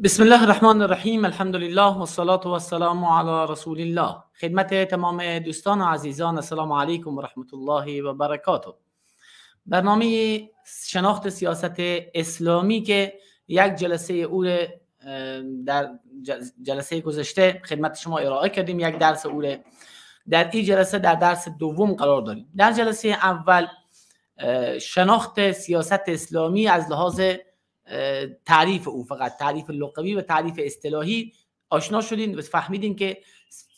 بسم الله الرحمن الرحیم. الحمد لله و الصلاة و السلام علی رسول الله. خدمت تمام دوستان و عزیزان السلام علیکم و رحمت الله و برکاته. برنامه شناخت سیاست اسلامی که یک جلسه او در جلسه گذشته خدمت شما ارائه کردیم، یک درس او در این جلسه در درس دوم قرار داریم. در جلسه اول شناخت سیاست اسلامی از لحاظ تعریف او، فقط تعریف لغوی و تعریف اصطلاحی آشنا شدین و فهمیدین که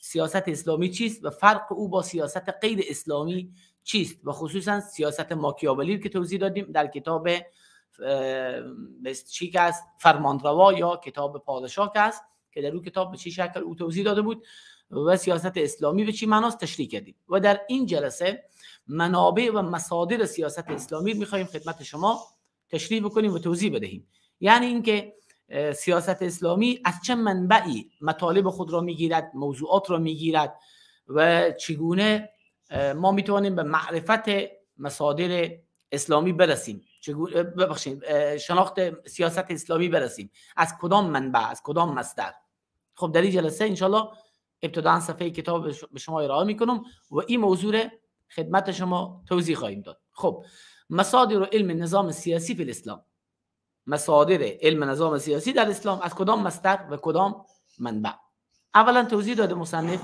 سیاست اسلامی چیست و فرق او با سیاست غیر اسلامی چیست و خصوصا سیاست ماکیاولی که توضیح دادیم در کتاب چی که است، فرمانروا یا کتاب پادشاه که است، که در او کتاب به چی شکل او توضیح داده بود و سیاست اسلامی به چی معناست تشریح کردیم. و در این جلسه منابع و مصادر سیاست اسلامی می‌خوایم خدمت شما تشریح بکنیم و توضیح بدهیم. یعنی اینکه سیاست اسلامی از چه منبعی مطالب خود را میگیرد، موضوعات را میگیرد و چگونه ما میتوانیم به معرفت مصادر اسلامی برسیم، چگونه ببخشید شناخت سیاست اسلامی برسیم، از کدام منبع، از کدام مصدر. خب در این جلسه انشالله ابتداً صفحه کتاب به شما ارائه میکنم و این موضوع خدمت شما توضیح خواهیم داد. خب مصادر علم نظام سیاسی فی الاسلام، مصادر علم نظام سیاسی در اسلام از کدام مصدر و کدام منبع. اولا توضیح داده مصنف،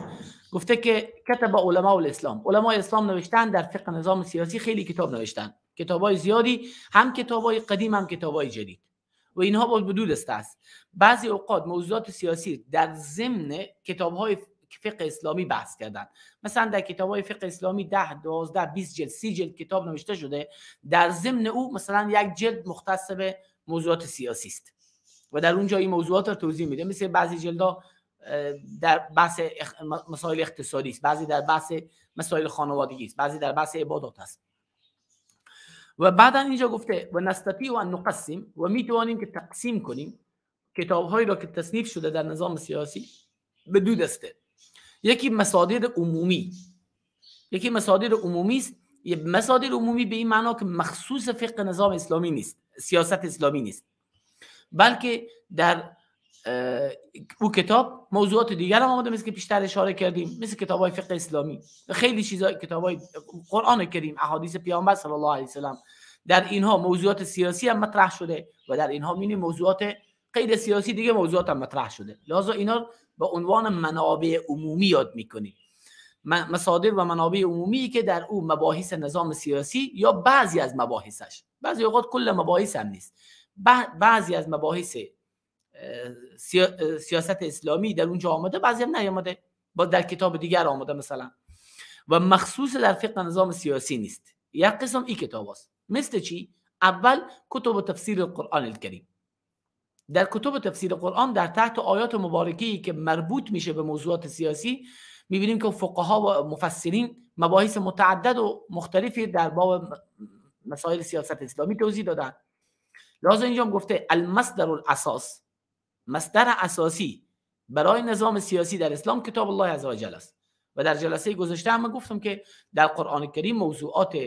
گفته که کتب علماء الاسلام، علمای اسلام نوشتن در فقه نظام سیاسی، خیلی کتاب نوشتن، کتابای زیادی، هم کتابای قدیم هم کتابای جدید، و اینها باز به دو دسته است. بعضی اوقات موضوعات سیاسی در ضمن کتاب‌های فقه اسلامی بحث کردن، مثلا در کتاب‌های فقه اسلامی 10 12 20 جلد 30 جلد کتاب نوشته شده، در ضمن او مثلا یک جلد مختص به موضوعات سیاسی است و در اونجا این موضوعات رو توضیح میده. مثل بعضی جلدها در بحث مسائل اقتصادی است، بعضی در بحث مسائل خانوادگی است، بعضی در بحث عبادات است. و بعدا اینجا گفته و نستطیع ان نقسم، و میتوانیم که تقسیم کنیم کتاب‌هایی را که تصنیف شده در نظام سیاسی به دو دسته. یکی مصادر عمومی، یکی مصادر عمومی است. مصادر عمومی به این معنا که مخصوص فقه نظام اسلامی نیست، سیاست اسلامی نیست، بلکه در او کتاب موضوعات دیگر هم آمده، مثل که پیشتر اشاره کردیم، مثل کتاب‌های فقه اسلامی، خیلی چیزای، کتاب‌های قرآن کریم، احادیث پیامبر صلی الله علیه و سلم، در اینها موضوعات سیاسی هم مطرح شده و در اینها می‌بینیم موضوعات غیر سیاسی دیگه موضوعات هم مطرح شده. لذا اینا به عنوان منابع عمومی یاد می‌کنیم، مصادر و منابع عمومی که در او مباحث نظام سیاسی یا بعضی از مباحثش، بعضی اوقات کل مباحث هم نیست، بعضی از مباحث سیاست اسلامی در اونجا آمده، بعضی هم نیامده، با در کتاب دیگر آمده مثلا، و مخصوص در فقه نظام سیاسی نیست. یک قسم این کتاب است. مثل چی؟ اول کتب تفسیر القرآن الکریم. در کتب تفسیر قرآن در تحت آیات مبارکه‌ای که مربوط میشه به موضوعات سیاسی میبینیم که فقها و مفسرین مباحث متعدد و مختلفی در باب مسائل سیاست اسلامی توضیح دادن. لازم اینجا هم گفته المصدر الاساس، مصدر اساسی برای نظام سیاسی در اسلام کتاب الله عزوجل است. و در جلسه گذشته هم گفتم که در قرآن کریم موضوعات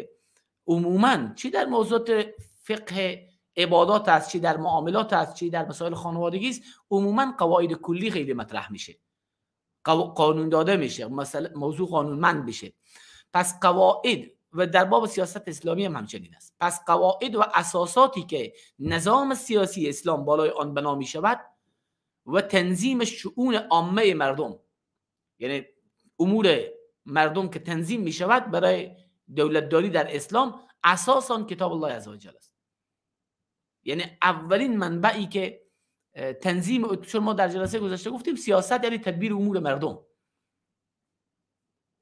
عموما چی در موضوعات فقه عبادات است، چی در معاملات است، چی در مسائل خانوادگی است، عموما قواعد کلی خیلی مطرح میشه، قانون داده میشه، مثلا موضوع قانونمند میشه. پس قواعد و در باب سیاست اسلامی هم همچنین است. پس قواعد و اساساتی که نظام سیاسی اسلام بالای آن بنا میشود و تنظیم شؤون عامه مردم، یعنی امور مردم که تنظیم میشود برای دولتداری در اسلام، اساساً کتاب الله عزوجل است. یعنی اولین منبعی که تنظیم، چون ما در جلسه گذشته گفتیم سیاست یعنی تدبیر امور مردم،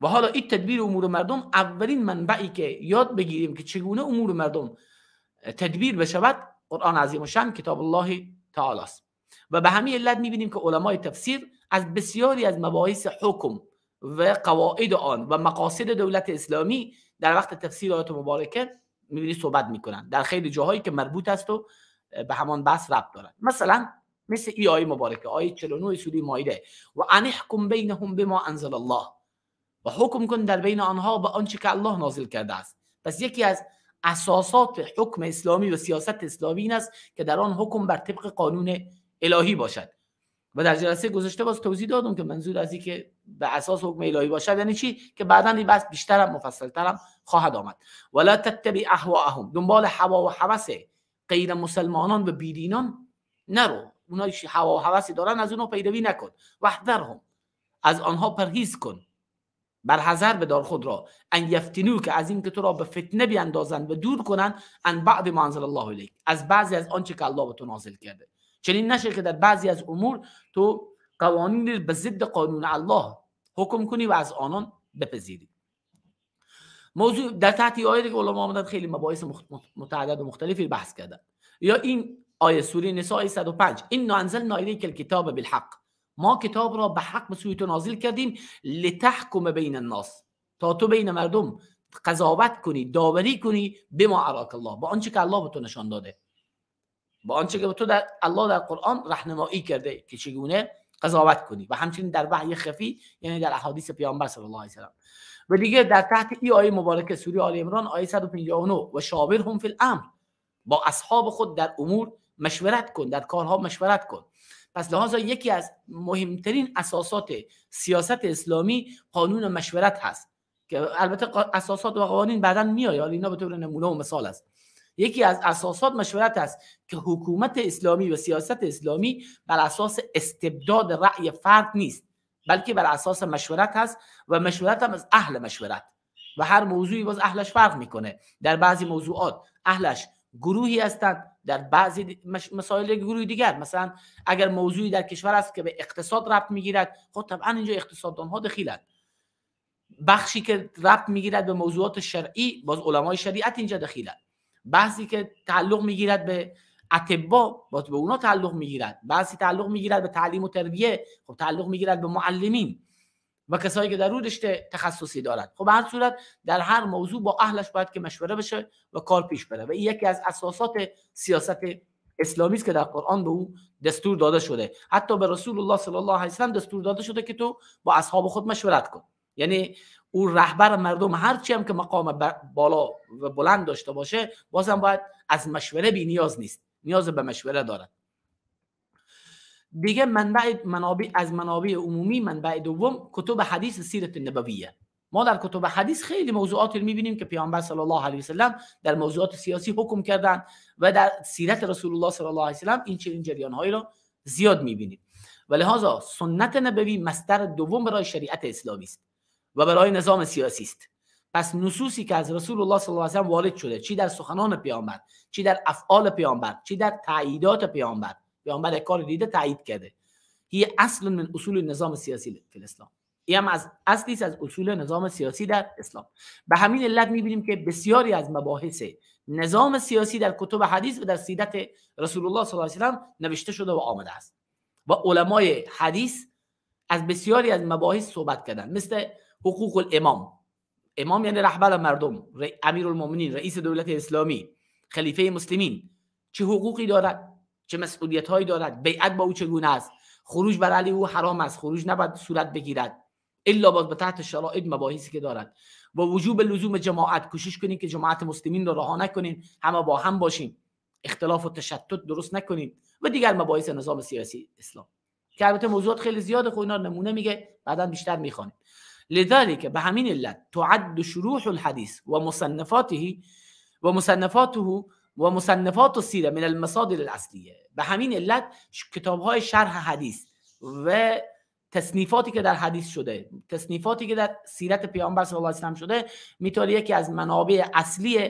و حالا این تدبیر امور مردم اولین منبعی که یاد بگیریم که چگونه امور مردم تدبیر بشود، قرآن عظیم الشان کتاب الله تعالی است. و به همین علت میبینیم که علمای تفسیر از بسیاری از مباحث حکم و قواعد آن و مقاصد دولت اسلامی در وقت تفسیر آیات مبارکه میبینی صحبت میکنن، در خیلی جاهایی که مربوط است و به همان بحث ربط دارن. مثلا مثل ای آیه مبارکه، آیه 49 سوره مائده، و ان احکم بینهم بما انزل الله، و حکم کن در بین آنها به آنچه که الله نازل کرده است. پس یکی از اساسات حکم اسلامی و سیاست اسلامی این است که در آن حکم بر طبق قانون الهی باشد. و در جلسه گذشته باز توضیح دادم که منظور از این که به اساس حکم الهی باشد یعنی چی، که بعداً این بحث بیشترم مفصل‌ترم خواهد آمد. ولا تتبع اهواهم، دنبال هوا و هوس غیر مسلمانان و بیدینان نرو، اونایی که هوا و هوسی دارن از اونها پیروی نکن. واحذرهم، از آنها پرهیز کن، بر حذر بدار خود را، ان یفتنو، که از این که تو را به فتنه بیاندازند و دور کنند، ان بعد ما انزل الله الیک، از بعضی از آنچه که الله به تو نازل کرده. چنین نشه که در بعضی از امور تو قوانین به ضد قانون الله حکم کنی و از آنان بپذیری. موضوع در تحت آیه که علما آمدن خیلی مباحث متعدد و مختلفی بحث کردن. یا این آیه سوره نساء 105، انا انزلنا الیک الکتاب بالحق، ما کتاب را به حق به سوی تو نازل کردیم، لتحکم بین الناس، تا تو بین مردم قضاوت کنی، داوری کنی، بما اراک الله، با آنچه که الله به تو نشان داده، با آنچه که تو در الله در قرآن راهنمایی کرده که چگونه قضاوت کنی، و همچنین در وحی خفی، یعنی در احادیث پیامبر صلی الله علیه و سلم. و دیگه در تحت این آیه مبارکه سوره آل عمران آیه 159، و شاورهم فی الامر، با اصحاب خود در امور مشورت کن، در کارها مشورت کن. پس لحاظا یکی از مهمترین اساسات سیاست اسلامی قانون مشورت هست، که البته اساسات و قوانین بعداً میآید، اینا به طور نمونه و مثال است. یکی از اساسات مشورت است که حکومت اسلامی و سیاست اسلامی بر اساس استبداد رأی فرد نیست، بلکه بر اساس مشورت هست، و مشورت هم از اهل مشورت، و هر موضوعی باز اهلش فرق میکنه. در بعضی موضوعات اهلش گروهی هستند، در بعضی مسائل گروه دیگر. مثلا اگر موضوعی در کشور است که به اقتصاد ربط میگیرد، خب طبعا اینجا اقتصاددان ها دخیلند. بخشی که ربط میگیرد به موضوعات شرعی، باز علمای شریعت اینجا دخیلند. بحثی که تعلق میگیرد به اطبا، باز به اونا تعلق میگیرد. بحثی تعلق میگیرد به تعلیم و تربیه، خب تعلق میگیرد به معلمین و کسایی که در اون رشته تخصصی دارند. خب به هر صورت در هر موضوع با اهلش باید که مشوره بشه و کار پیش بره، و این یکی از اساسات سیاست اسلامی است که در قرآن به او دستور داده شده. حتی به رسول الله صلی الله علیه و سلم دستور داده شده که تو با اصحاب خود مشورت کن. یعنی او رهبر مردم هرچی هم که مقام بالا و بلند داشته باشه، بازم باید از مشوره بی نیاز نیست، نیاز به مشوره دارد. دیگه منبع منابع از منابع عمومی، منبع دوم کتب حدیث سیرت نبویه. ما در کتب حدیث خیلی موضوعات رو می‌بینیم که پیامبر صلی الله علیه و سلم در موضوعات سیاسی حکم کردن و در سیرت رسول الله صلی الله علیه و سلم این چنین جریان‌هایی رو زیاد می‌بینیم. و لهذا سنت نبوی مصدر دوم برای شریعت اسلامی است و برای نظام سیاسی است. پس نصوصی که از رسول الله صلی الله علیه و سلم وارد شده، چی در سخنان پیامبر، چی در افعال پیامبر، چی در تاییدات پیامبر، پیامبر کار دیده تایید کرده، هی اصل من اصول نظام سیاسی فی الاسلام. این هم از اصلی است از اصول نظام سیاسی در اسلام. به همین علت می‌بینیم که بسیاری از مباحث نظام سیاسی در کتب حدیث و در سیرت رسول الله صلی الله علیه و سلم نوشته شده و آمده است. و علمای حدیث از بسیاری از مباحث صحبت کردن، مثل حقوق الامام. امام یعنی رهبر مردم، امیرالمومنین، رئیس دولت اسلامی، خلیفه مسلمین، چه حقوقی دارد، چه مسئولیت هایی دارد، بیعت با او چگونه است، خروج بر علیه او حرام است، خروج نباید صورت بگیرد الا باز به تحت شرایط مباحثی که دارد، با وجوب لزوم جماعت، کوشش کنیم که جماعت مسلمین را رها نکنیم، همه با هم باشیم، اختلاف و تشتت درست نکنیم و دیگر مباحث نظام سیاسی اسلام که البته موضوعات خیلی زیاده، خب اینا نمونه میگه، بعدا بیشتر میخوانیم. لذلك به همین علت تعد شروح الحديث ومصنفاته ومصنفاته ومصنفات السیره من المصادر الاصلیه. به همین علت کتاب‌های شرح حدیث و تصنیفاتی که در حدیث شده، تصنیفاتی که در سیرت پیامبر صلی الله علیه و سلم شده، میتونه یکی از منابع اصلی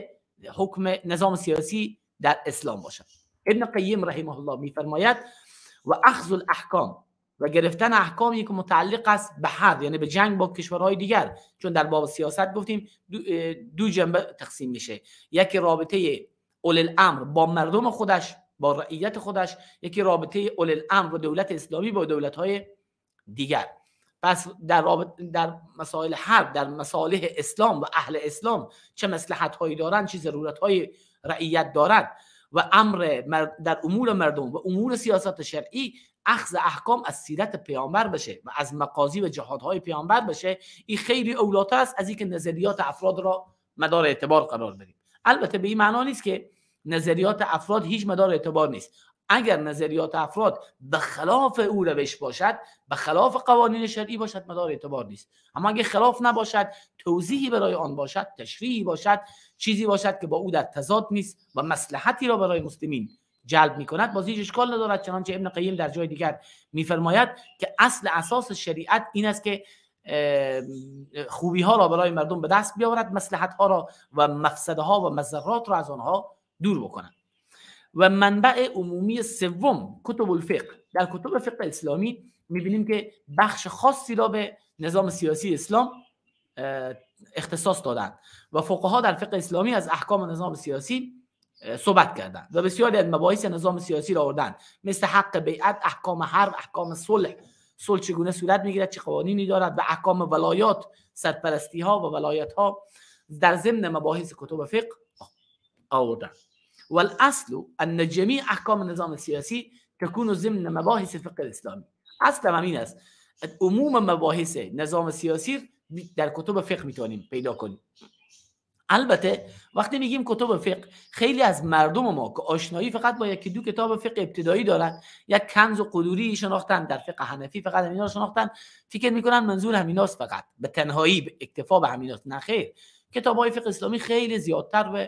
حکم نظام سیاسی در اسلام باشد. ابن قیم رحمه الله میفرماید و اخذ الاحکام، و گرفتن احکامی که متعلق است به حرب، یعنی به جنگ با کشورهای دیگر، چون در باب سیاست گفتیم دو جنبه تقسیم میشه، یکی رابطه اولی الامر با مردم خودش، با رعیت خودش، یکی رابطه اولی الامر و دولت اسلامی با دولت‌های دیگر. پس در مسائل حرب، در مصالح اسلام و اهل اسلام چه مصلحت‌هایی دارند، چه ضرورت‌های رعیت دارد، و امر در امور مردم و امور سیاست شرعی اخذ احکام از سیرت پیامبر بشه و از مقاضی و جهادهای پیامبر بشه، این خیلی اولاتر است از اینکه نظریات افراد را مدار اعتبار قرار بدیم. البته به این معنا نیست که نظریات افراد هیچ مدار اعتبار نیست. اگر نظریات افراد به خلاف او روش باشد، به خلاف قوانین شرعی باشد، مدار اعتبار نیست. اما اگر خلاف نباشد، توضیحی برای آن باشد، تشریحی باشد، چیزی باشد که با او در تضاد نیست و مصلحتی را برای مسلمین جلب میکند، باز هیچ اشکال ندارد. چنانچه ابن قیم در جای دیگر میفرماید که اصل اساس شریعت این است که خوبی ها را برای مردم به دست بیاورد، مصلحت ها را و مفسده ها و مضرات را از آنها دور بکند. و منبع عمومی سوم کتب الفقه. در کتب فقه اسلامی میبینیم که بخش خاصی را به نظام سیاسی اسلام اختصاص دادند و فقها در فقه اسلامی از احکام نظام سیاسی صحبت کردند و بسیاری از مباحث نظام سیاسی را آوردند، مثل حق بیعت، احکام حرب، احکام صلح، صلح چگونه صورت میگیرد، چه قوانینی دارد، و احکام ولایات، سرپرستی ها و ولایت ها در ضمن مباحث کتب فقه آوردند. والاصل ان جميع احکام نظام سیاسی تكون ضمن مباحث فقه الاسلامی. اصل همین است، عموم مباحث نظام سیاسی در کتب فقه میتونیم پیدا کنیم. البته وقتی میگیم کتب فقه، خیلی از مردم ما که آشنایی فقط با یکی دو کتاب فقه ابتدایی دارن، یک کنز و قدوری شناختن، در فقه حنفی فقط همینا رو شناختن، فکر میکنن منظور همیناست، فقط به تنهایی اکتفا به همیناست. نه خیر، کتاب‌های فقه اسلامی خیلی زیادتر و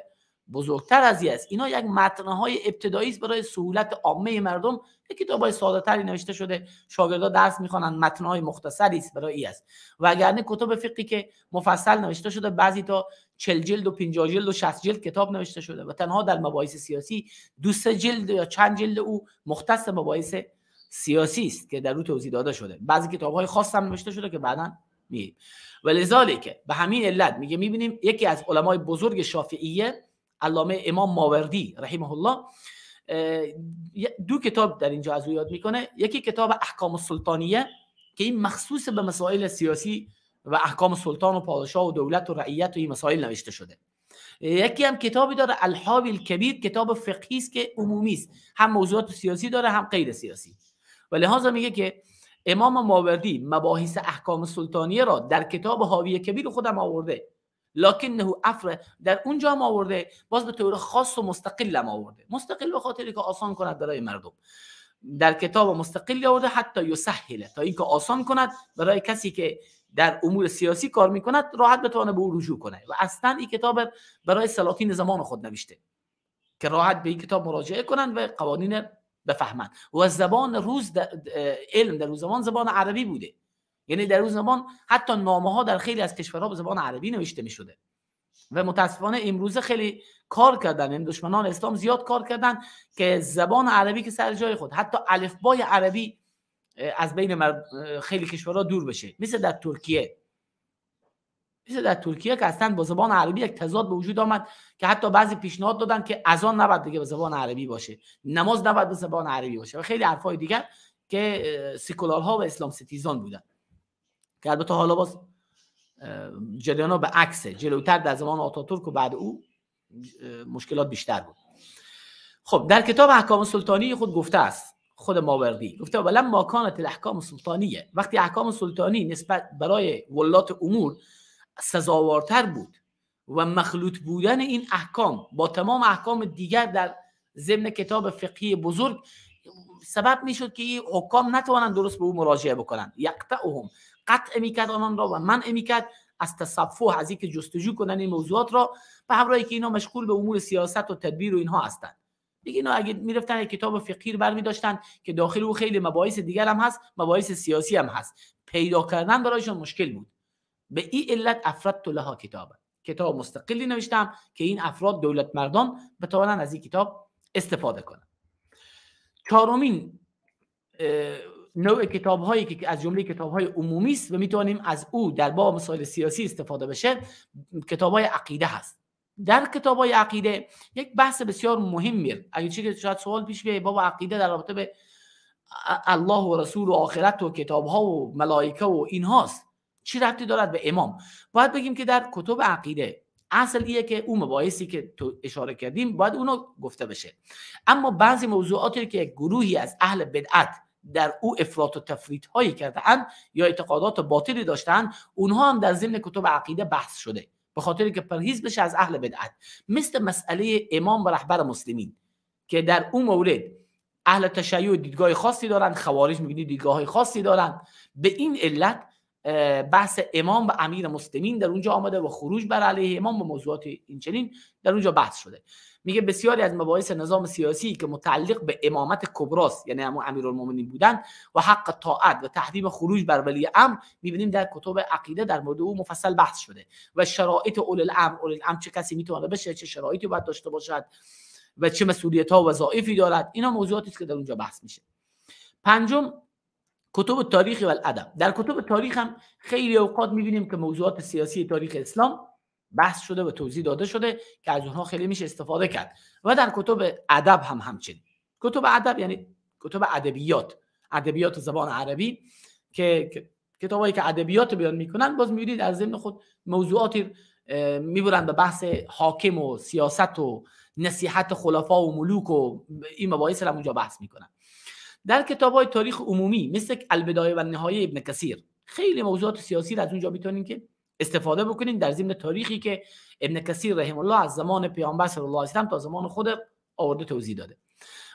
بزرگتر از این است. اینا یک متن‌های ابتدایی است برای سهولت عامه مردم، یک کتاب‌های ساده‌تری نوشته شده، شاگردا درس می‌خوانند، متن‌های مختصری است برای این است. وگرنه کتب فقهی که مفصل نوشته شده، بعضی تا 40 جلد و 50 جلد و 60 جلد کتاب نوشته شده و تنها در مباحث سیاسی 2-3 جلد یا چند جلد او مختص مباحث سیاسی است که در او توضیح داده شده. بعضی کتاب‌های خاص هم نوشته شده که بعداً میگیم. ولذالک به همین علت میگه می‌بینیم یکی از علمای بزرگ شافعیه، علامه امام ماوردی رحمه الله، دو کتاب در اینجا از او یاد میکنه. یکی کتاب احکام السلطانیه که این مخصوص به مسائل سیاسی و احکام سلطان و پادشاه و دولت و رعیت و این مسائل نوشته شده. یکی هم کتابی داره الحاوی الکبیر، کتاب فقهی است که عمومی است، هم موضوعات سیاسی داره هم غیر سیاسی. و لهذا میگه که امام ماوردی مباحث احکام سلطانیه را در کتاب حاوی کبیر خودم آورده، لکنه افر در اونجا هم آورده، باز به طور خاص و مستقل هم آورده. مستقل به خاطر که آسان کند برای مردم، در کتاب مستقل آورده حتی یسهله، تا اینکه آسان کند برای کسی که در امور سیاسی کار میکند راحت بتونه به او رجوع کنه. و اصلا این کتاب برای سلاطین زمان خود نوشته که راحت به این کتاب مراجعه کنند و قوانین بفهمند. و زبان روز علم در روز زمان زبان عربی بوده، یعنی در اون زمان حتی نامه ها در خیلی از کشورها به زبان عربی نوشته می شده. و متاسفانه امروزه خیلی کار کردن، این دشمنان اسلام زیاد کار کردن که زبان عربی که سر جای خود، حتی الفبای عربی از بین خیلی کشورها دور بشه. مثل در ترکیه، مثل در ترکیه که اصلا با زبان عربی یک تضاد به وجود آمد که حتی بعضی پیشنهاد دادن که اذان نباید دیگه به زبان عربی باشه، نماز نباید به زبان عربی باشه و خیلی حرفای دیگر که سکولارها و اسلام ستیزان بودن، که البته حالا باز جریانا به عکسه، جلوتر در زمان آتاتورک و بعد او مشکلات بیشتر بود. خب در کتاب احکام سلطانی خود گفته است، خود ماوردی گفته ولما کانت الاحکام السلطانیه، وقتی احکام سلطانی نسبت برای ولات امور سزاوارتر بود و مخلوط بودن این احکام با تمام احکام دیگر در ضمن کتاب فقهی بزرگ سبب میشد که این حکام نتوانند درست به او مراجعه بکنند. یقطعهم، قطع میکرد آنان را و منع میکرد از تصفح، از اینکه جستجو کنن این موضوعات را، به همراهی که اینا مشغول به امور سیاست و تدبیر و اینها هستند. دیگه اینا اگه میرفتن یک کتاب فقهی برمی‌داشتن که داخل او خیلی مباحث دیگر هم هست، مباحث سیاسی هم هست، پیدا کردن برایشون مشکل بود. به این علت افرادت لها کتابه، کتاب مستقلی نوشتم که این افراد دولت مردان بتوانند از این کتاب استفاده کنند. چهارمین نوع کتاب هایی که از جمله کتاب های عمومی است و میتونیم از او در باب مسائل سیاسی استفاده بشه، کتاب های عقیده هست. در کتاب های عقیده یک بحث بسیار مهم میره. اگه چیزی که شاید سوال پیش بیاد، باب عقیده در رابطه به الله و رسول و آخرت و کتاب ها و ملائکه و اینهاست، چی ربطی دارد به امام؟ باید بگیم که در کتب عقیده اصل ایه که اون مباحثی که تو اشاره کردیم باید اونو گفته بشه، اما بعضی موضوعاتی که یک گروهی از اهل بدعت در او افراط و تفریط هایی کرده‌اند یا اعتقادات باطلی داشتند، اونها هم در ضمن کتب عقیده بحث شده، به خاطر که پرهیز بشه از اهل بدعت. مثل مسئله امام و رهبر مسلمین که در اون مورد اهل تشیع دیدگاه خاصی دارند، خوارج می‌بینید دیدگاه‌های خاصی دارند. به این علت بحث امام و امیر مسلمین در اونجا آمده و خروج بر علیه امام و موضوعات اینچنین در اونجا بحث شده. میگه بسیاری از مباحث نظام سیاسی که متعلق به امامت کبراست، یعنی همون امیرالمومنین بودن و حق طاعت و تحریم خروج بر ولی امر، میبینیم در کتب عقیده در مورد او مفصل بحث شده و شرایط اول الامر، اول الامر چه کسی میتونه بشه، چه شرایطی باید داشته باشد و چه مسئولیت‌ها و وظایفی دارد، اینا موضوعاتی است که در اونجا بحث میشه. پنجم، کتب تاریخ و الادب. در کتب تاریخ هم خیلی اوقات میبینیم که موضوعات سیاسی تاریخ اسلام بحث شده و توضیح داده شده که از اونها خیلی میشه استفاده کرد. و در کتب ادب هم همچنین. کتب ادب یعنی کتب ادبیات، ادبیات زبان عربی که کتابایی که ادبیات بیان میکنن، باز میبینید از ضمن خود موضوعاتی میبرن به بحث حاکم و سیاست و نصیحت خلفا و ملوک و این مباحث رو اونجا بحث میکنن. در کتاب‌های تاریخ عمومی مثل البدایه و نهایه ابن کثیر خیلی موضوعات سیاسی رو از اونجا میتونین که استفاده بکنین، در ضمن تاریخی که ابن کثیر رحم الله از زمان پیامبر صلی الله علیه و سلم تا زمان خود آورده توضیح داده.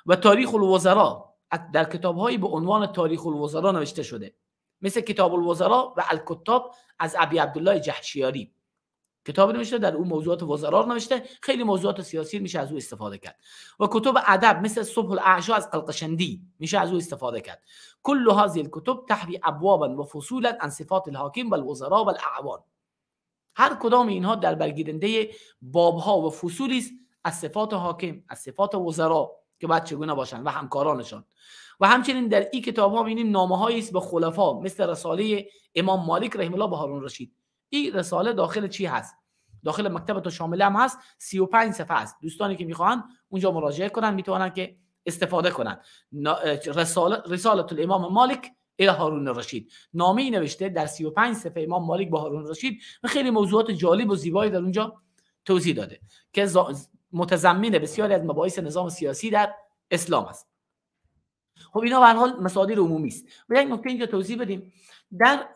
و تاریخ الوزرا در کتاب‌هایی به عنوان تاریخ الوزرا نوشته شده، مثل کتاب الوزرا و الکتاب از ابی عبدالله جحشیاری کتاب نوشته، در اون موضوعات وزرا رو نوشته، خیلی موضوعات سیاسی میشه از او استفاده کرد. و کتب ادب مثل صبح الاعشا از قلقشندی میشه از او استفاده کرد. کل هذه الكتب تحوی ابوابا و فصولا عن صفات الحاکم والوزراء والاعوان. هر کدام اینها در برگیرنده بابها و فصولی است از صفات حاکم، از صفات وزرا که باید چگونه باشند و همکارانشان. و همچنین در این کتاب‌ها می‌بینیم نامه‌هایی است به خلفا، مثل رساله امام مالک رحمه الله به هارون رشید. این رساله داخل چی هست؟ داخل مکتب تو شامله هم هست، 35 صفحه است. دوستانی که میخوان اونجا مراجعه کنن میتونن که استفاده کنن. رساله الامام مالک الی هارون الرشید، نامه‌ای نوشته در 35 صفحه امام مالک به هارون الرشید و خیلی موضوعات جالب و زیبایی در اونجا توضیح داده که متضمن بسیاری از مباحث نظام سیاسی در اسلام است. خب اینا به هر حال مصادر عمومی است. و یک نکته اینجا توضیح بدیم، در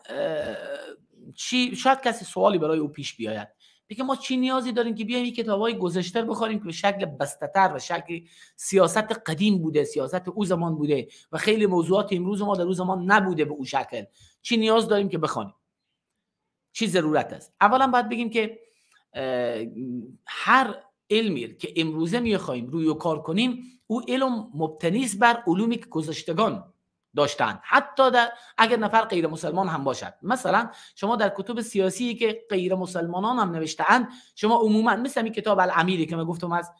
چی شاید کسی سوالی برای او پیش بیاید، بگه ما چی نیازی داریم که بیایم این کتاب‌های گذشته بخونیم که به شکل بسته‌تر و شکل سیاست قدیم بوده، سیاست او زمان بوده و خیلی موضوعات امروز ما در او زمان نبوده به او شکل، چی نیاز داریم که بخوانیم، چی ضرورت است؟ اولا باید بگیم که هر علمی که امروزه می‌خوایم روی کار کنیم، او علم مبتنی است بر علومی که گذشتگان داشتن، حتی در اگر نفر غیر مسلمان هم باشد. مثلا شما در کتب سیاسی که غیر مسلمانان هم نوشته‌اند، شما عموما مثل این کتاب الامیری که من گفتم از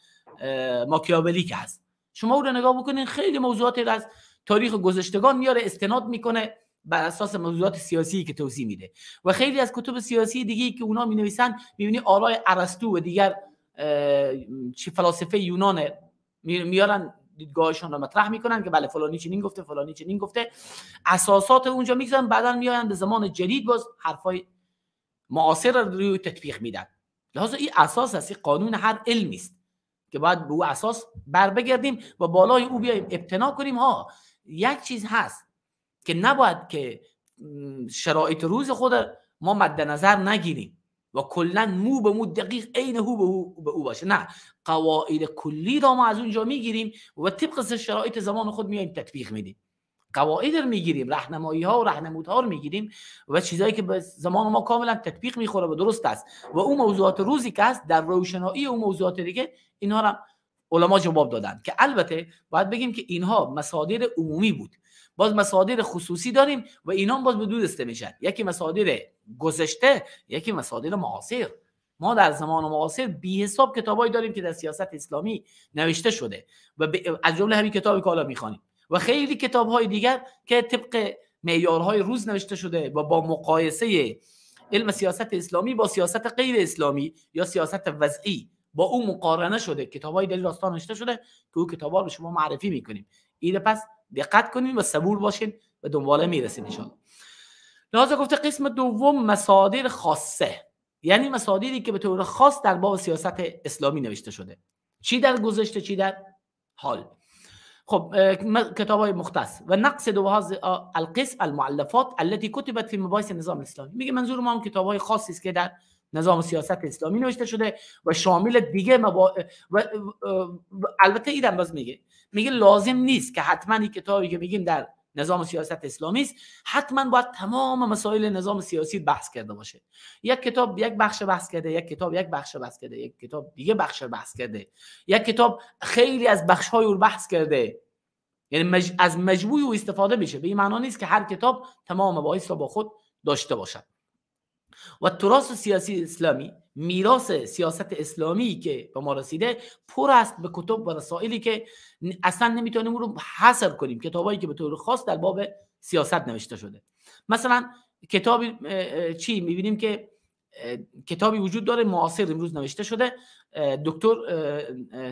ماکیاولی که هست، شما او رو نگاه بکنین خیلی موضوعات از تاریخ گذشتگان میاره، استناد میکنه بر اساس موضوعات سیاسی که توضیح میده. و خیلی از کتب سیاسی دیگه که اونا مینویسن، میبینی آرای ارسطو و دیگر چی فلاسفه یونان میارن، دیدگاهشون رو مطرح میکنن که بله فلانی چنین گفته، فلانی چنین گفته، اساسات اونجا میگذارن، بعدا میآیند به زمان جدید باز حرفای معاصر رو روی تطبیق میدن. لذا این اساس است، قانون هر علمی است که باید به او اساس بر بگردیم و بالای او بیایم ابتنا کنیم. ها یک چیز هست که نباید که شرایط روز خود ما مد نظر نگیریم و کلا مو به مو دقیق عین هو به او باشه، نه، قواعد کلی را ما از اونجا میگیریم و طبق شرایط زمان خود میایم تطبیق میدیم. قواعد رو میگیریم، راهنمایی ها و راهنمودها رو میگیریم و چیزایی که به زمان ما کاملا تطبیق میخوره و درست است و اون موضوعات روزی که هست در روشنایی اون موضوعات دیگه، اینها رو علما جواب دادن که البته باید بگیم که اینها مصادر عمومی بود. باز مصادر خصوصی داریم و اینا هم باز به دو دسته میشن، یکی مصادر گذشته، یکی مصادر معاصر. ما در زمان معاصر بی حساب کتابایی داریم که در سیاست اسلامی نوشته شده و از جمله همین کتابی که حالا میخوانیم و خیلی کتاب‌های دیگر که طبق معیارهای روز نوشته شده و با مقایسه علم سیاست اسلامی با سیاست غیر اسلامی یا سیاست وضعی با او مقارنه شده، کتاب‌های در راستان نوشته شده که او کتاب‌ها رو شما معرفی می‌کنیم. این پس دقت کنیم و صبور باشین و دنباله میرسین ان شاءالله. لذا گفته قسم دوم مصادر خاصه، یعنی مصادری که به طور خاص در باب سیاست اسلامی نوشته شده، چی در گذشته چی در حال. خب کتاب‌های مختص و نقص دو هذا القسم المؤلفات التي كتبت في مباحث النظام الاسلامی. میگه منظور ما هم کتاب‌های خاصی است که در نظام سیاست اسلامی نوشته شده و شامل دیگه و البته ایدم باز میگه لازم نیست که حتما این کتابی که میگیم در نظام سیاست اسلامی است حتما باید تمام مسائل نظام سیاسی بحث کرده باشه. یک کتاب یک بخش بحث کرده، یک کتاب یک بخش بحث کرده، یک کتاب دیگه بخش بحث کرده، یک کتاب خیلی از بخش‌های او بحث کرده، یعنی از مجموع او استفاده میشه. به این معنا نیست که هر کتاب تمام مباحث را با خود داشته باشد. و تراث سیاسی اسلامی، میراث سیاست اسلامی که به ما رسیده پر است به کتب و رسائلی که اصلا نمیتونیم اون رو حصر کنیم، کتابایی که به طور خاص در باب سیاست نوشته شده. مثلا کتابی چی میبینیم که کتابی وجود داره معاصر امروز نوشته شده، دکتر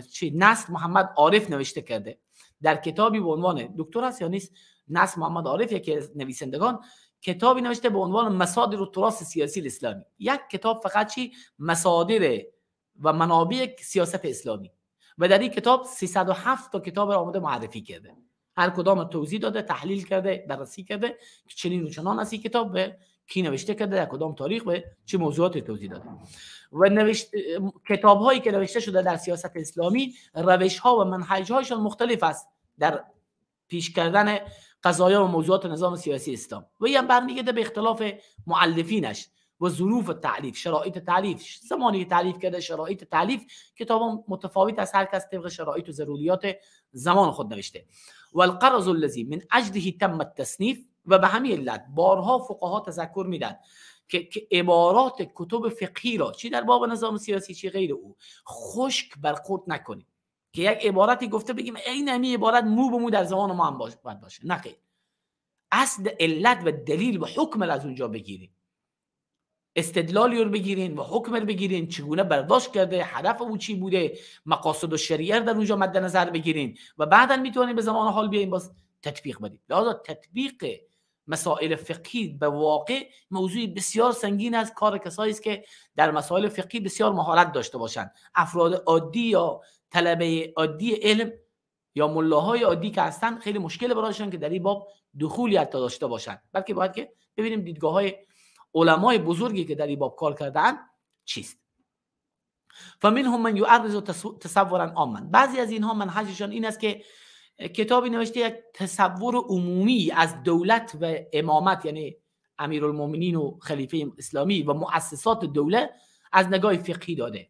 چی نصر محمد عارف نوشته کرده در کتابی به عنوان دکتر است یا نیست، نصر محمد عارف یکی از نویسندگان کتابی نوشته به عنوان مصادر التراث سیاسی اسلامی. یک کتاب فقط چی؟ مصادر و منابع سیاست اسلامی، و در این کتاب 307 تا کتاب را آمده معرفی کرده، هر کدام توضیح داده، تحلیل کرده، بررسی کرده که چنین و چنان است این کتاب، به کی نوشته کرده، در کدام تاریخ و چه موضوعاتی توضیح داده. و کتاب هایی که نوشته شده در سیاست اسلامی روش ها و منهج هایشان مختلف است در پیش کردن قضایا و موضوعات نظام سیاسی اسلام، و این هم برمیگرده به اختلاف مؤلفینش و ظروف تعلیف، شرایط تعلیف، زمانی که تعلیف کرده، شرایط تعلیف کتاب متفاوت از هر کس طبق شرایط و ضروریات زمان خود نوشته. و القرض الذی من اجله تم التصنیف، و به همین علت بارها فقها تذکر میدن که عبارات کتب فقهی را چی در باب نظام سیاسی چی غیر او خشک برخورد نکنیم که یک عبارتی گفته بگیم این همی عبارت مو به مو در زمان ما هم باید باشه. نه خیر، اصل علت و دلیل و حکم از اونجا بگیریم، استدلالی رو بگیرین و حکم رو بگیرین، چگونه برداشت کرده، هدف او چی بوده، مقاصد الشریعه در اونجا مد نظر بگیرین و بعدا میتونین به زمان حال بیاین باز تطبیق بدید. لذا تطبیق مسائل فقهی به واقع موضوع بسیار سنگین است، کار کسایی است که در مسائل فقهی بسیار مهارت داشته باشند. افراد عادی یا طلبه عادی علم یا ملاهای عادی که هستن خیلی مشکل برایشان که در این باب دخولی حتی داشته باشند، بلکه باید که ببینیم دیدگاه‌های علمای بزرگی که در این باب کار کردن چیست. فمنهم من یعرض تصورا عاما، بعضی از اینها منهجشان این است که کتابی نوشته یک تصور عمومی از دولت و امامت، یعنی امیرالمومنین و خلیفه اسلامی و مؤسسات دوله از نگاه فقهی داده.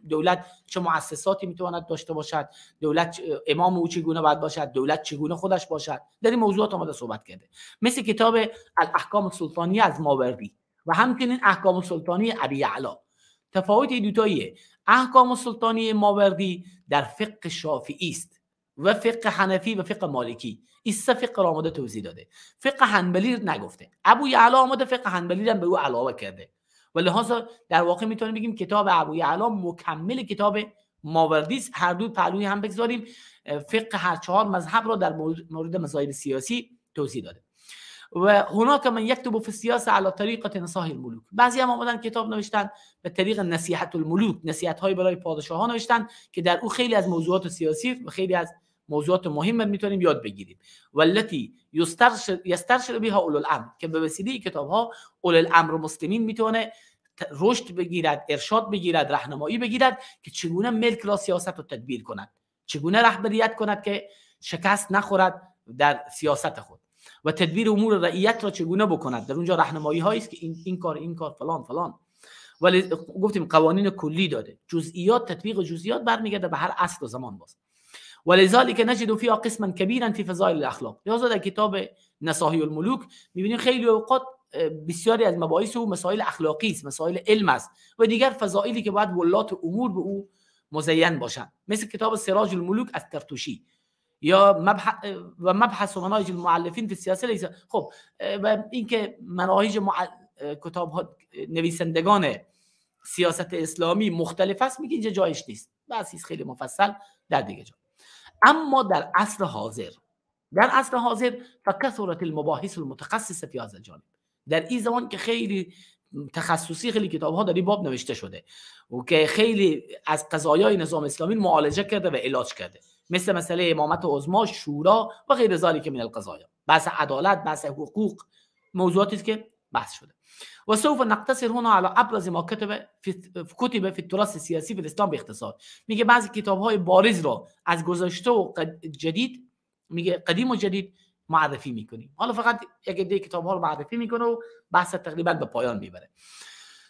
دولت چه مؤسساتی میتواند داشته باشد، دولت امام او چگونه باید باشد، دولت چگونه خودش باشد، در این موضوعات آمده صحبت کرده، مثل کتاب الاحکام السلطانی از ماوردی و همچنین احکام السلطانی ابی یعلا. تفاوت این دوتاییه، احکام السلطانی ماوردی در فقه شافعی است و فقه حنفی و فقه مالکی، این سه فقه را آمده توضیح داده. فقه حنبلی نگفته، ابو یعلا آمده فقه حنبلی را به او علاوه کرده و لحاظا در واقع میتونیم بگیم کتاب ابو یعلا مکمل کتاب ماوردی است. هر دو پهلوی هم بگذاریم، فقه هر چهار مذهب را در مورد مذاهب سیاسی توضیح داده. و هناک من یکتب فی السیاسه علی طریقه نصایح الملوک، بعضی هم آمدن کتاب نوشتن به طریق نصیحت الملوک، نصیحت های برای پادشاهان نوشتن که در او خیلی از موضوعات سیاسی و خیلی از موضوعات مهم میتونیم یاد بگیریم. والتی یسترشد بها اولو الامر، که به وسیله کتاب ها اولو الامر مسلمین میتونه رشد بگیرد، ارشاد بگیرد، راهنمایی بگیرد که چگونه ملک را سیاست رو تدبیر کند، چگونه رهبریت کند که شکست نخورد در سیاست خود و تدبیر امور رعیت را چگونه بکند. در اونجا راهنمایی هایی است که این کار این کار فلان فلان. ولی گفتیم قوانین کلی داده، جزئیات، تطبیق جزئیات برمیگرده به هر اصل و زمان باز. ولذلك نجد فيها قسما كبيرا في فضائل الاخلاق. لذا در کتاب نصاحی الملوک می‌بینیم خیلی اوقات بسیاری از مباحث او مسائل اخلاقی است، مسائل علم است و دیگر فضائلی که باید ولات امور به او مزین باشند، مثل کتاب سراج الملوک از ترتوشی یا مبحث و مناهج المؤلفین فی السیاسه لیس. خب و اینکه مناهج کتاب نویسندگان سیاست اسلامی مختلف است، میگه اینجا جایش نیست، بحثی خیلی مفصل در دیگه جا. اما در عصر حاضر، در عصر حاضر فکثرت المباحث المتخصصه فی هذا الجانب، در این زمان که خیلی تخصصی خیلی کتاب ها در این باب نوشته شده و که خیلی از قضایای نظام اسلامی معالجه کرده و علاج کرده، مثل مسئله امامت عظما، شورا و غیر ذلک من القضایا، بحث عدالت، بحث حقوق، موضوعاتی است که بحث شده. و سوف نقتصر هنا على ابرز ما كتب في التراث السیاسی في الاسلام باختصار. میگه بعضی کتاب‌های بارز را از گذشته و جدید، میگه قدیم و جدید معرفی میکنیم. حالا فقط یک عده کتاب‌ها رو معرفی میکنه و بحث تقریبا به پایان میبره.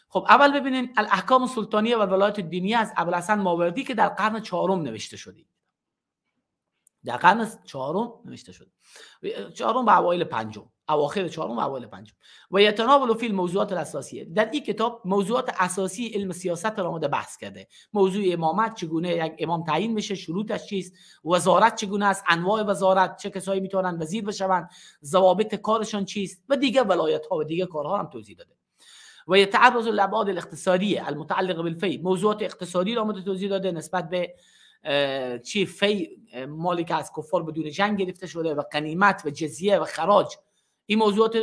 خب اول ببینین الاحکام السلطانیه و ولایت الدینیه از ابوالحسن ماوردی که در قرن چهارم نوشته شده. در قرن چهارم نوشته شده. چهارم و اوایل پنجم، اواخر چهارم و اوایل پنجم. و یتناول فی الموضوعات الاساسیه. در این کتاب موضوعات اساسی علم سیاست را آمده بحث کرده. موضوع امامت، چگونه یک امام تعیین میشه، شروطش چیست، وزارت چگونه است، انواع وزارت، چه کسایی میتونن وزیر بشوند، ضوابط کارشان چیست و دیگر ولایت ها و دیگر کارها هم توضیح داده. و یتعرض للابعاد الاقتصادیه المتعلقه بالفی. موضوعات اقتصادی را آمده توضیح داده نسبت به چی فی، مالی که از کفار بدون جنگ گرفته شده، و غنیمت و جزیه و خراج. این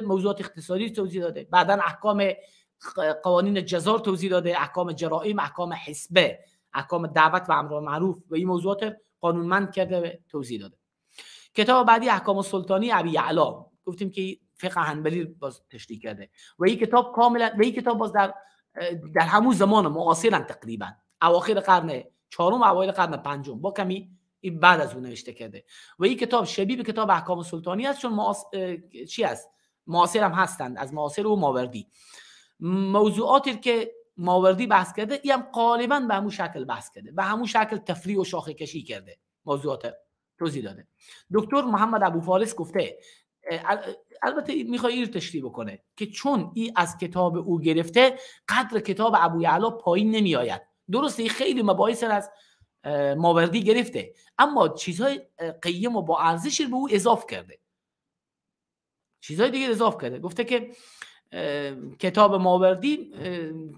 موضوعات اقتصادی توضیح داده. بعدا احکام قوانین جزار توضیح داده، احکام جرائم، احکام حسبه، احکام دعوت و امر معروف و این موضوعات قانونمند کرده و توضیح داده. کتاب بعدی احکام السلطانی ابی یعلا، گفتیم که فقه حنبلی باز تشریح کرده و این کتاب کاملا و این کتاب باز در همون زمان معاصرا تقریبا اواخر قرن چهارم و اوایل قرن پنجم با کمی این بعد از اون نوشته کرده و این کتاب شبیه به کتاب احکام سلطانی است، چون چی است؟ معاصر هم هستند، از معاصر و ماوردی. موضوعاتی که ماوردی بحث کرده این هم غالبا به همون شکل بحث کرده، به همون شکل تفریع و شاخه کشی کرده، موضوعات توضیح داده. دکتر محمد ابو فارس گفته، البته میخواد این تشریح بکنه که چون این از کتاب او گرفته قدر کتاب ابو یعلا پایین نمیآید. درسته خیلی مباحث از ماوردی گرفته، اما چیزهای قیم و با ارزشی به او اضافه کرده، چیزهای دیگه اضافه کرده. گفته که کتاب ماوردی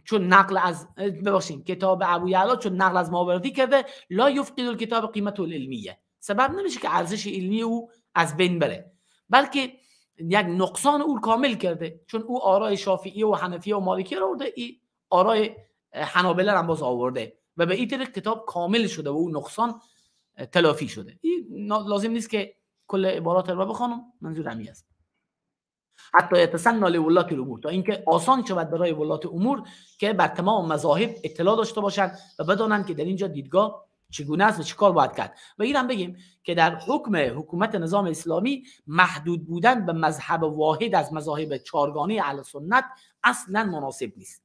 چون نقل از ببخشید کتاب ابو یعلا چون نقل از ماوردی کرده لا یفقد الکتاب قیمته العلمیه، سبب نمیشه که ارزش علمی او از بین بره، بلکه یک نقصان او کامل کرده، چون او آرای شافعی و حنفی و مالکی رو آورده، ای آرای حنابله هم باز آورده و به این طریق کتاب کامل شده و او نقصان تلافی شده. این لازم نیست که کل عبارات رو بخوانم، منظور همین است. حتی یتسنى لولات الامور، تا اینکه آسان شود برای ولات امور که بر تمام مذاهب اطلاع داشته باشند و بدانند که در اینجا دیدگاه چگونه است و چیکار باید کرد. و اینم بگیم که در حکم حکومت نظام اسلامی محدود بودن به مذهب واحد از مذاهب چهارگانه اهل سنت اصلا مناسب نیست،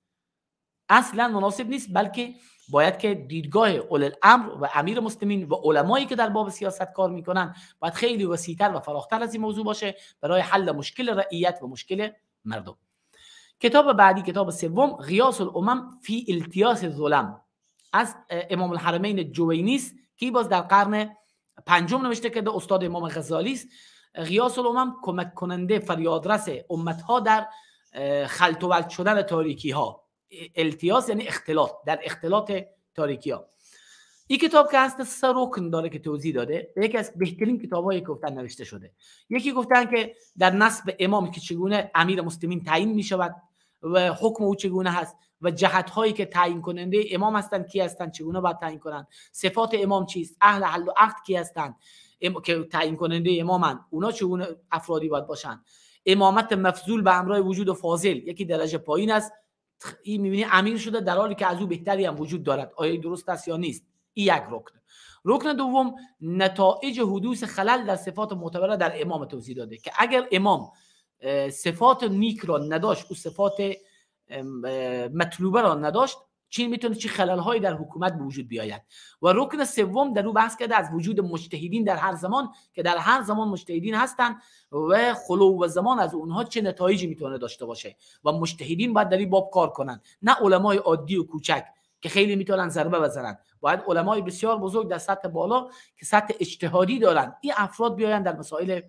اصلا مناسب نیست، بلکه باید که دیدگاه اولی الامر و امیر مسلمین و علمایی که در باب سیاست کار میکنن باید خیلی وسیع‌تر و فراختر از این موضوع باشه برای حل مشکل رعیت و مشکل مردم. کتاب بعدی، کتاب سوم، غیاث الامم فی التیاس الظلم از امام الحرمین جوینی است که باز در قرن پنجم نوشته کرده، استاد امام غزالی است. غیاث الامم کمک کننده فریادرس امتها در خلط و ولط شدن تاریکی ها. التیاس یعنی اختلاط، در اختلاط تاریکی ها. این کتاب که هست سه رکن داره که توضیح داده، یکی از بهترین کتاب‌هایی که گفتن نوشته شده. یکی گفتن که در نسب امام که چگونه امیر مسلمین تعیین می شود و حکم او چگونه هست و جهت هایی که تعیین کننده امام هستند کی هستند، چگونه باید تعیین کنند، صفات امام چیست، اهل حل و عقد کی هستند که تعیین کننده امامند، اونا چگونه افرادی باید باشند، امامت مفضول به همراه وجود فاضل، یکی درجه پایین است این میبینی امیر شده در حالی که از او بهتری هم وجود دارد، آیا درست است یا نیست؟ این یک رکن. رکن دوم نتایج حدوث خلل در صفات معتبره در امام توضیح داده که اگر امام صفات نیک را نداشت، او صفات مطلوبه را نداشت، چی میتونه چی خلل هایی در حکومت به وجود بیاید. و رکن سوم در او بحث کرده از وجود مجتهدین در هر زمان که در هر زمان مجتهدین هستند و خلو و زمان از اونها چه نتایجی میتونه داشته باشه و مجتهدین باید در این باب کار کنن، نه علمای عادی و کوچک که خیلی میتونن ضربه بزنن، باید علمای بسیار بزرگ در سطح بالا که سطح اجتهادی دارن این افراد بیاین در مسائل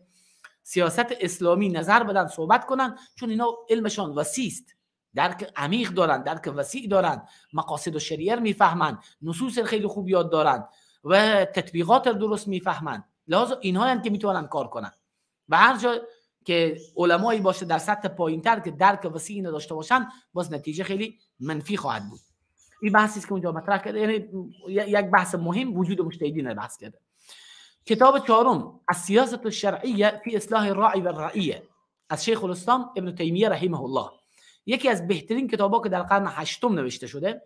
سیاست اسلامی نظر بدن، صحبت کنن، چون اینا علمشان وسیع است، درک عمیق دارن، درک وسیع دارن، مقاصد و شریعه میفهمن، نصوص خیلی خوب یاد دارن و تطبیقات درست میفهمن. لذا اینها هم که میتونن کار کنن. و هر جا که علمایی باشه در سطح پایینتر که درک وسیعی نداشته باشن، باز نتیجه خیلی منفی خواهد بود. این بحثی است که اونجا مطرح کرده، یعنی یک بحث مهم وجود مجتهدین رو بحث کرده. کتاب چهارم، السیاست الشرعیه فی اصلاح الراعی و الرعیه از شیخ الاسلام ابن تیمیه رحمه الله. یکی از بهترین کتاب‌ها که در قرن هشتم نوشته شده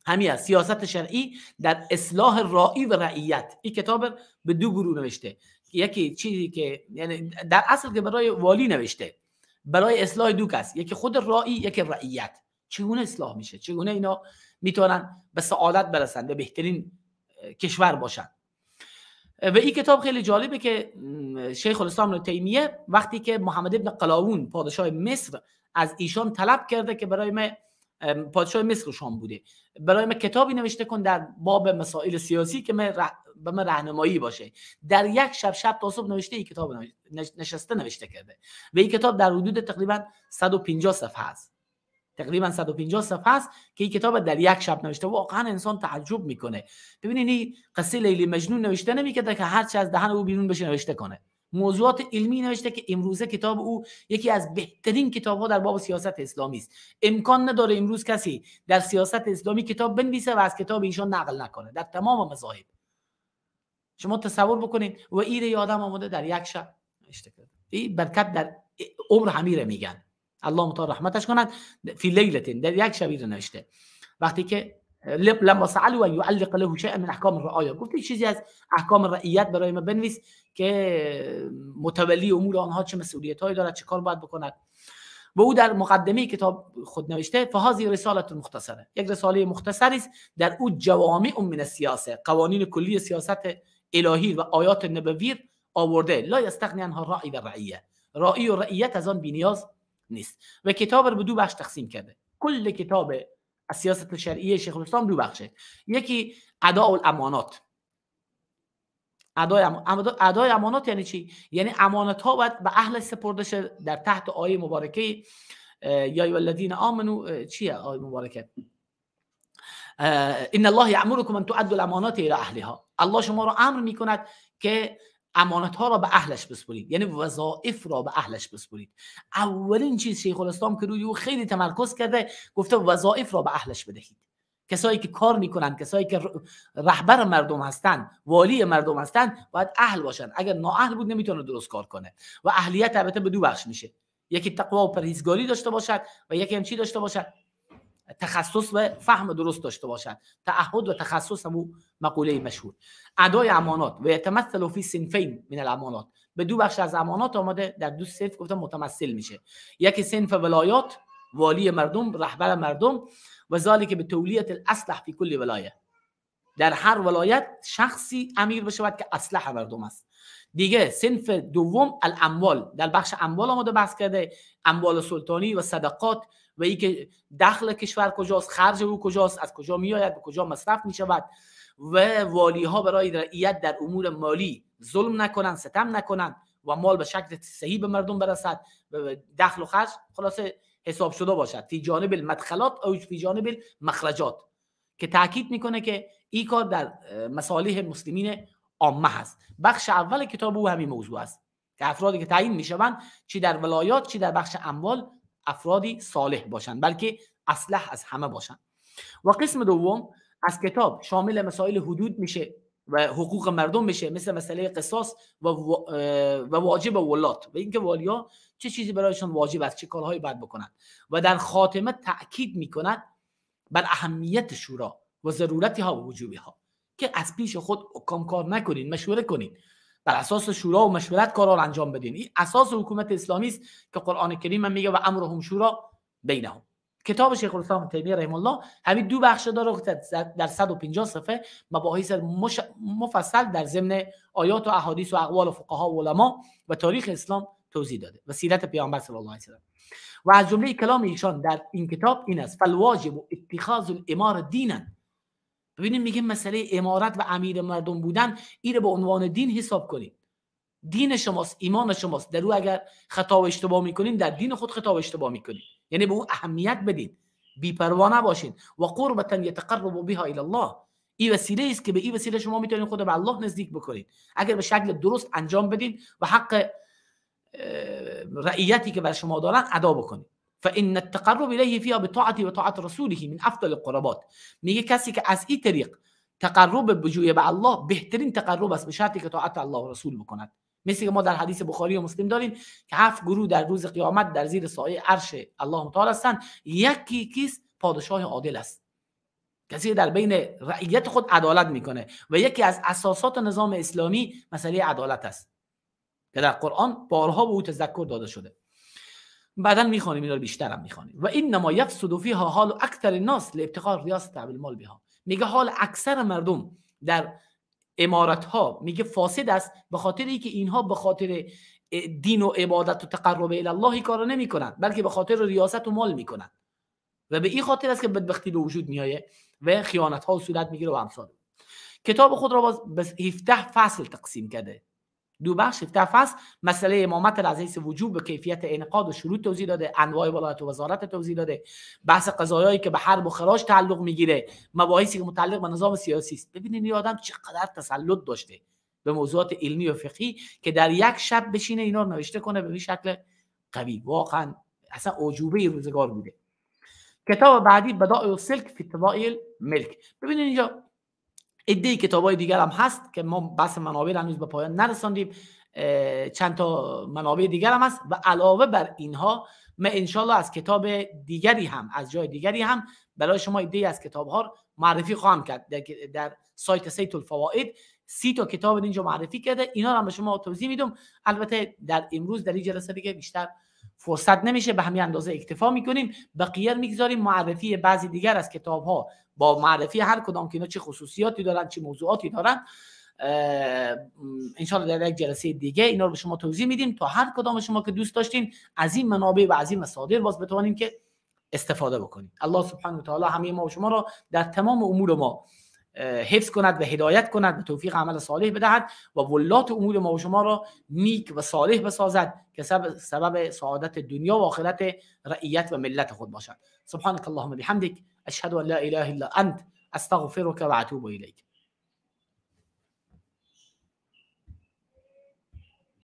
همین است، سیاست شرعی در اصلاح راعی و رعیت. این کتاب به دو گروه نوشته، یکی چیزی که یعنی در اصل که برای والی نوشته، برای اصلاح دو کس، یکی خود راعی، یکی رعیت. چگونه اصلاح میشه، چگونه اینا میتونن به سعادت برسن، به بهترین کشور باشن. و این کتاب خیلی جالبه که شیخ الاسلام ابن تیمیه وقتی که محمد ابن قلاوون پادشاه مصر از ایشان طلب کرده که برای ما، پادشاه مصر شام بوده، برای ما کتابی نوشته کن در باب مسائل سیاسی که به من راهنمایی باشه، در یک شب، شب تا صبح نوشته این کتاب نشسته نوشته کرده و این کتاب در حدود تقریبا 150 صفحه است، تقریبا 150 صفحه است که این کتاب در یک شب نوشته. واقعا انسان تعجب میکنه. ببینید این قصه لیلی مجنون نوشته نمیکرده که هر چی از دهن او بیرون بشه نوشته کنه. موضوعات علمی نوشته که امروزه کتاب او یکی از بهترین کتاب‌ها در باب سیاست اسلامی است. امکان نداره امروز کسی در سیاست اسلامی کتاب بنویسه و از کتاب ایشان نقل نکنه در تمام مذاهب. شما تصور بکنید و ایره آدم آمده در یک شب نوشته کرده. این برکت در عمر همیره میگن، الله متعال رحمتش کند، فی لیلتین، در یک شب نوشته. وقتی که لما سألوا ان يعلق له شيئا من احکام الرعایا، گفت چیزی از احکام رعیت برای ما بنویس که متولی امور آنها چه مسئولیت‌هایی دارد، چه کار باید بکند. و او در مقدمه کتاب خود نوشته فهذه رساله مختصره، یک رساله مختصری است در او جوامع من السیاسه، قوانین کلی سیاست الهی و آیات نبوی آورده، لا یستغنی عنها راعی و رعیه، راعی و رعیت از آن بی‌نیاز نیست. و کتاب رو به دو بخش تقسیم کرده. کل کتاب سیاست شرعیه شیخ الاسلام دو بخشه، یکی اداء الامانات. ادای امانات یعنی چی؟ یعنی امانت ها باید به اهل سپرده شه در تحت آیه مبارکه یا ایها الذین آمنو. چیه آیه مبارکه؟ ان الله یامرکم ان تؤدوا الامانات الی اهلها. الله شما را امر میکند که امانت ها را به اهلش بسپرید، یعنی وظایف را به اهلش بسپرید. اولین چیز شیخ الاسلام که روی او خیلی تمرکز کرده، گفته وظایف را به اهلش بدهید. کسایی که کار میکنن، کسایی که رهبر مردم هستن، والی مردم هستن، باید اهل باشن. اگر نااهل بود نمیتونه درست کار کنه. و اهلیت البته به دو بخش میشه، یکی تقوا و پرهیزگاری داشته باشد و یکی هم چی داشته باشد؟ تخصص و فهم درست داشته باشد. تعهد و تخصص همون مقوله مشهور. ادای امانات و یتمثل فی صنفین من الامانات، به دو بخش از امانات آمده، در دو صنف گفتم متمثل میشه. یکی صنف ولایات، والی مردم، رهبر مردم، و ذالک به تولیت الاصلح فی کل ولایه، در هر ولایت شخصی امیر بشود که اصلح مردم است. دیگه صنف دوم الاموال، در بخش اموال آمده بحث کرده، اموال سلطانی و صدقات و اینکه دخل کشور کجاست، خرج او کجاست، از کجا میآید، به کجا مصرف میشود. و والی ها برای رعیت در امور مالی ظلم نکنند، ستم نکنند و مال به شکل صحیح به مردم برسد، دخل و خرج خلاصه حساب شده باشد، فی جانب المدخلات او فی جانب المخرجات، که تاکید میکنه که این کار در مصالح مسلمین عامه هست. بخش اول کتاب او همین موضوع است که افرادی که تعیین میشوند چی در ولایات چی در بخش اموال افرادی صالح باشند، بلکه اصلح از همه باشند. و قسم دوم از کتاب شامل مسائل حدود میشه و حقوق مردم میشه، مثل مسئله قصاص و واجب ولات و اینکه والیا چه چیزی برایشان واجب است، چه کارهایی باید بکنند. و در خاتمه تأکید میکند بر اهمیت شورا و ضرورتها و وجوبها، که از پیش خود کام کار نکنین، مشوره کنین، بر اساس شورا و مشورت کارا رو انجام بدین. این اساس حکومت اسلامی است که قرآن کریم هم میگه و امرهم شورا بینهم. کتاب شیخ الاسلام تیمیه رحمه الله همین دو بخش داره که در 150 صفحه مباحث مفصل در ضمن آیات و احادیث و اقوال فقها و علما و تاریخ اسلام توضیح داده و سیرت پیامبر صلی الله علیه و سلم. و از جمله کلام ایشان در این کتاب این است: فالواجب اتخاذ الاماره دینا. ببینیم میگه مسئله امارت و امیر مردم بودن این رو به عنوان دین حساب کنید. دین شماست، ایمان شماست. در او اگر خطا و اشتباه میکنین در دین خود خطا و اشتباه میکنین، یعنی به او اهمیت بدین، بی‌پروا نباشین. و قربتا یتقرب بها الی الله، این وسیله است که به این وسیله شما میتونید خود به الله نزدیک بکنید اگر به شکل درست انجام بدین و حق رعیتی که بر شما دارن ادا بکنید. فان التقرب الیه فیها بطاعته و طاعت رسوله من افضل القربات. میگه کسی که از این طریق تقرب بجویه به الله بهترین تقرب است، به شرطی که طاعت الله و رسول بکند. مثل که ما در حدیث بخاری و مسلم داریم که 7 گروه در روز قیامت در زیر سایه عرش الله متعال هستند، یکی کیست؟ پادشاه عادل است، کسی که در بین رعیت خود عدالت میکنه. و یکی از اساسات نظام اسلامی مسئله عدالت است که در قرآن بارها به او تذکر داده شده. بعدا میخوانیم اینا رو، بیشتر هم میخوانیم. و انما یفسد فیها حال اکثر الناس لابتغاء ریاست بالمال بها. میگه حال اکثر مردم در امارت ها میگه فاسد است، به خاطر اینکه اینها به خاطر دین و عبادت و تقرب الی الله کارو نمیکنند، بلکه به خاطر ریاست و مال میکنند و به این خاطر است که بدبختی به وجود میآید و خیانت ها صورت میگیره و امثال. کتاب خود را باز به 17 فصل تقسیم کرده، دو بخش 17 فصل. مسئله امامت از حیث وجوب به کیفیت انعقاد و شروط توضیح داده، انواع ولایت و وزارت توضیح داده، بحث قضایایی که به حرب و خراج تعلق میگیره، مباحثی که متعلق به نظام سیاسی است. ببینید این آدم چقدر تسلط داشته به موضوعات علمی و فقهی که در یک شب بشینه اینا رو نوشته کنه به این شکل قوی. واقعا اصلا اعجوبه روزگار بوده. کتاب بعدی بدائع السلک فی طبائع الملک. ببینید اینجا عده کتابای دیگر هم هست که ما بحث منابع هنوز به پایان نرساندیم، چند تا منابع دیگر هم هست و علاوه بر اینها ما انشالله از کتاب دیگری هم، از جای دیگری هم برای شما عده از کتاب‌ها معرفی خواهم کرد. در سایت سیت الفوائد 30 تا کتاب اینجا معرفی کرده، اینا رو هم به شما توضیح میدم. البته در امروز در این جلسه دیگه بیشتر فرصت نمیشه، به همین اندازه اکتفا میکنیم. بقیه میگذاریم معرفی بعضی دیگر از کتاب‌ها با معرفی هر کدام که اینا چه خصوصیاتی دارن، چه موضوعاتی دارن. انشالله در یک جلسه دیگه اینا رو به شما توضیح میدیم تا هر کدام شما که دوست داشتین از این منابع و از این مصادر باز بتوانیم که استفاده بکنیم. الله سبحانه و تعالی همه ما و شما را در تمام امور ما حفظ کند و هدایت کند و توفیق عمل صالح بدهد و ولات امور ما و شما را نیک و صالح بسازد که سبب سعادت دنیا و آخرت رعیت و ملت خود باشد. سبحانك اللهم بحمدك، اشهد ان لا اله الا انت، استغفرك و اتوب الیک.